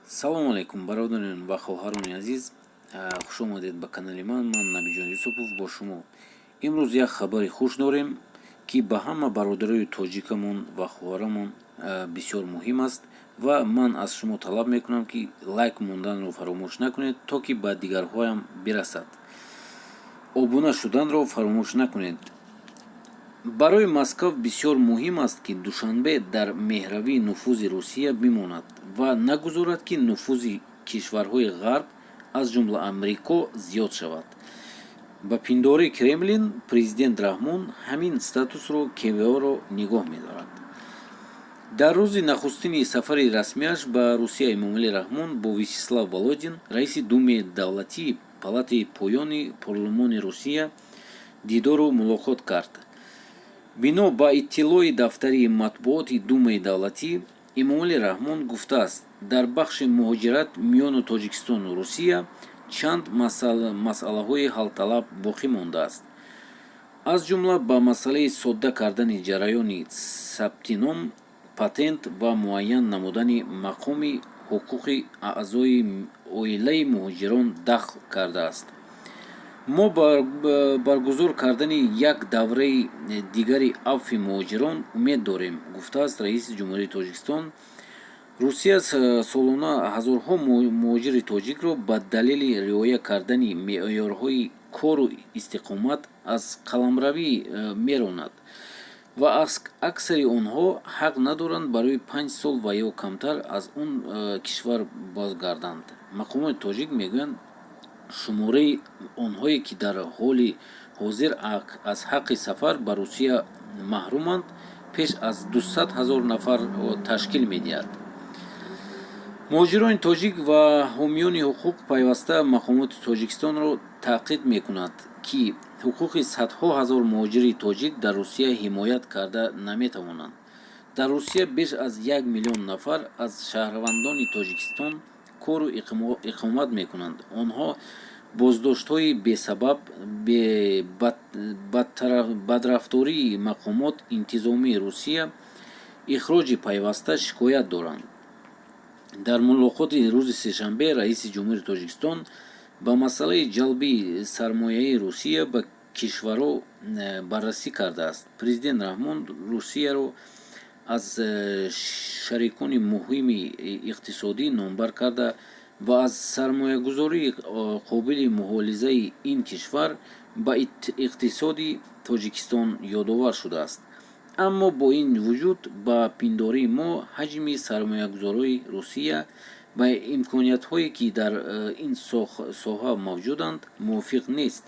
Салому алайкум, бародарон ва хоҳарони азиз, хуш омадед ба канали ман. Ман Набиҷон Юсупов бо шумо. Имрӯз як хабари хуш дорем, ки ба ҳама бародарои тоҷикамон ва хоҳарамон бисёр муҳим аст, ва ман аз шумо талаб мекунам, ки лайк монданро фаромӯш накунед, то ки ба дигарҳоям бирасад. Обуна шуданро фаромӯш накунед. Барои Москав бисёр муҳим аст, ки Душанбе дар меҳрави нуфузи Русия бимонад ва нагузорад, ки нуфузи кишварҳои Ғарб, аз ҷумла Амрико, зиёд шавад. Ба пиндори Кремлин, президент Раҳмон ҳамин статусро кворо нигоҳ медорад. Дар рӯзи нахустини сафари расмиаш ба Русия Эмомалӣ Раҳмон бо Вячеслав Володин, раиси Думаи давлатӣ, палатаи поёни парлумони Русия, дидору мулоқот кард. Бино ба иттилои дафтари матбуоти Думаи давлатӣ, Эмомалӣ Раҳмон гуфтааст, дар бахши муҳоҷират миёни Тоҷикистону Русия чанд масъалаҳои ҳалталаб боқӣ мондааст, аз ҷумла ба масъалаи содда кардани ҷараёни сабти ном, патент ва муайян намудани мақоми ҳуқуқи аъзои оилаи муҳоҷирон дахл кардааст. Мо ба баргузор кардани як давраи дигари афви муҳоҷирон умед дорем, гуфтааст раиси Ҷумҳурии Тоҷикистон. Русия солона ҳазорҳо муҳоҷири тоҷикро ба далели риоя кардани меъёрҳои кору истиқомат аз қаламравӣ меронад ва аксари онҳо ҳақ надоранд барои 5 сол ва ё камтар аз он кишвар бозгарданд. Мақомоти тоҷик мегӯянд, шумораи онҳое, ки дар ҳоли ҳозир аз ҳаққи сафар ба Русия маҳруманд, беш аз 200 000 нафарро ташкил медиҳад. Муҳоҷирони тоҷик ва ҳомиёни ҳуқуқ пайваста мақомоти Тоҷикистонро таъқид мекунанд, ки ҳуқуқи садҳо ҳазор муҳоҷири тоҷик дар Русия ҳимоят карда наметавонанд. Дар Русия беш аз 1 миллион нафар аз шаҳрвандони Тоҷикистон кору иқомат мекунанд. Онҳо боздоштҳои бесабаб, бадрафтории мақомот интизомии Русия, ихроҷи пайваста шикоят доранд. Дар мулоқоти рӯзи сешанбе раиси Ҷумҳури Тоҷикистон ба масъалаи ҷалби сармояи Русия ба кишварро баррасӣ кардааст. Президент Раҳмон Русияро аз шарикони муҳими иқтисодӣ номбар карда ва аз сармоягузории қобили муҳолизаи ин кишвар ба иқтисоди Тоҷикистон ёдовар шудааст. Аммо бо ин вуҷуд, ба пиндории мо, ҳаҷми сармоягузории Русия ба имкониятҳое, ки дар ин соҳа мавҷуданд, мувофиқ нест.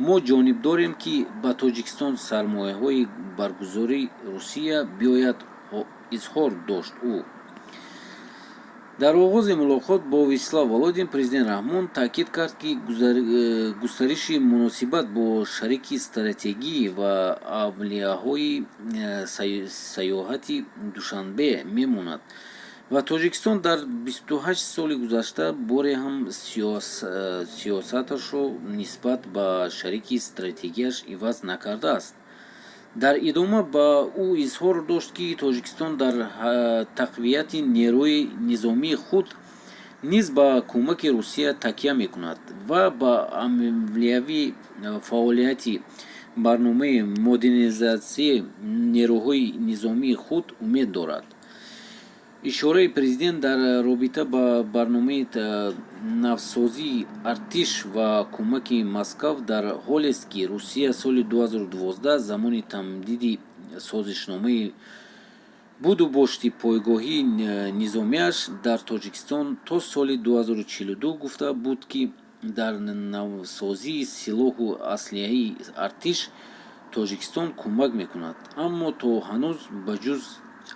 Мо ҷонибдорем, ки ба Тоҷикистон сармояҳои баргузори Русия биёяд, изҳор дошт ӯ. Дар оғози мулоқот бо Вячеслав Володин президент Раҳмон таъкид кард, ки густариши муносибат бо шарики стратегӣ ва авлиёҳои сиёсати Душанбе мемонад ва Тоҷикистон дар 28 соли гузашта боре ҳам сиёсаташро нисбат ба шарики стратегияш иваз накардааст. Дар идома ба ӯ изҳор дошт, ки Тоҷикистон дар тақвияти нерӯи низомии худ низ ба кӯмаки Русия такя мекунад ва ба амалиёти фаъолияти барномаи модернизатсияи нерӯҳои низомии худ умед дорад. Ишораи президент дар робита ба барномаи навсозии артиш ва кӯмаки Москав дар ҳолест, ки Русия соли 2012 замони тамдиди созишномаи будубошти пойгоҳи низомиаш дар Тоҷикистон то соли 2042 гуфта буд, ки дар навсозии силоҳу аслиҳаи артиш Тоҷикистон кӯмак мекунад, аммо то ҳанӯз ба ҷуз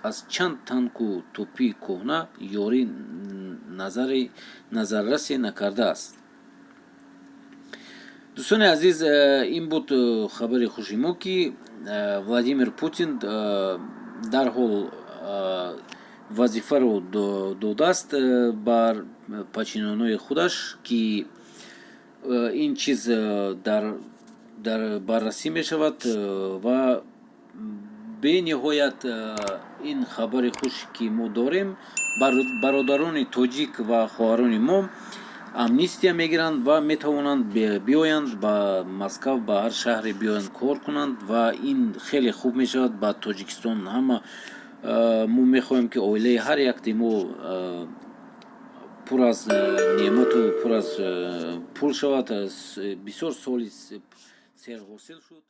аз чанд танку тӯпи кӯҳна ёрии назаррасе накардааст. Дӯстони азиз, ин буд хабари хуши мо, ки Владимир Путин дарҳол вазифаро додааст бар подчинённои худаш, ки ин чиз дар баррасӣ мешавад ва Бениҳоят ин хабари хуш, ки мо дорем: бародарони тоҷик ва хоҳарони мо амнистия мегиранд ва метавонанд биёянд ба Москав, ба ҳар шаҳре биёянд, кор кунанд ва ин хеле хуб мешавад ба Тоҷикистон. Ҳама мо мехоҳем, ки оилаи ҳар якти мо пур аз неъмату пур аз пул шавад. Бисёр соли серҳосил шуд.